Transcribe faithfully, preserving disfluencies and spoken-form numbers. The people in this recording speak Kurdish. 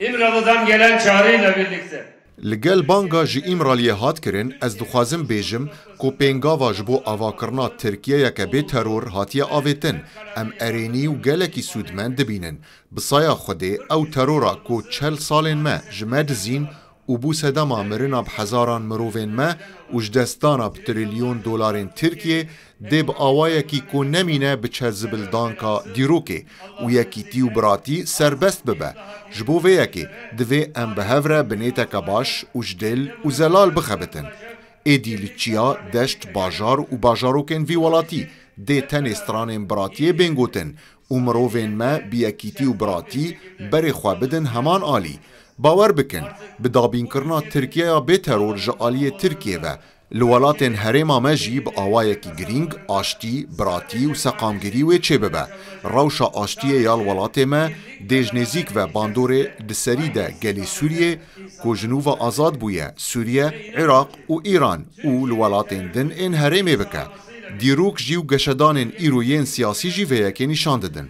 İmralı'dan gelen çağrıyla birlikte Li gel banga ji Îmraliyê hat kirin, ez dixwazim bêjim ku pêngava ji bo avakirina Tirkiyeyeke bê teror hatiye avêtin. Em erênî û gelekî sûdmend dibînin. Bi saya Xwedê ew terora ku çel salên me ji me dizîn û bû sedema mirina bi hezaran mirovên me û ji destdana bi trilyon dolarên Tirkiyê dê bi awayekî ku nemîne biçe zibildanka dîrokê û yekîtî û biratî serbest bibe. Ji bo vê yekê divê em bi hev re binêteke baş û ji dil û zelal bixebitin. Êdî li çiya, deşt, bajar û bajarokên vî welatî dê tenê stranên biratiyê bên gotin û mirovên me bi yekîtî û biratî berê xwe bidin heman alî. Bawer bikin, bi dabînkirina Tirkiyeya bê teror ji aliyê Tirkiyê ve, li welatên herêma me jî bi awayekî girîng aştî, biratî û seqamgirî wê çêbibe. Rewşa aştiyê ya li welatê me dê ji nêzîk ve bandorê di serî de gelê Sûriyê ku ji nû ve azad bûye, Sûriye, Iraq û Îran û li welatên din ên herêmê bike. Dîrok jî û geşedanên îro yên siyasî jî vê yekê nîşan didin.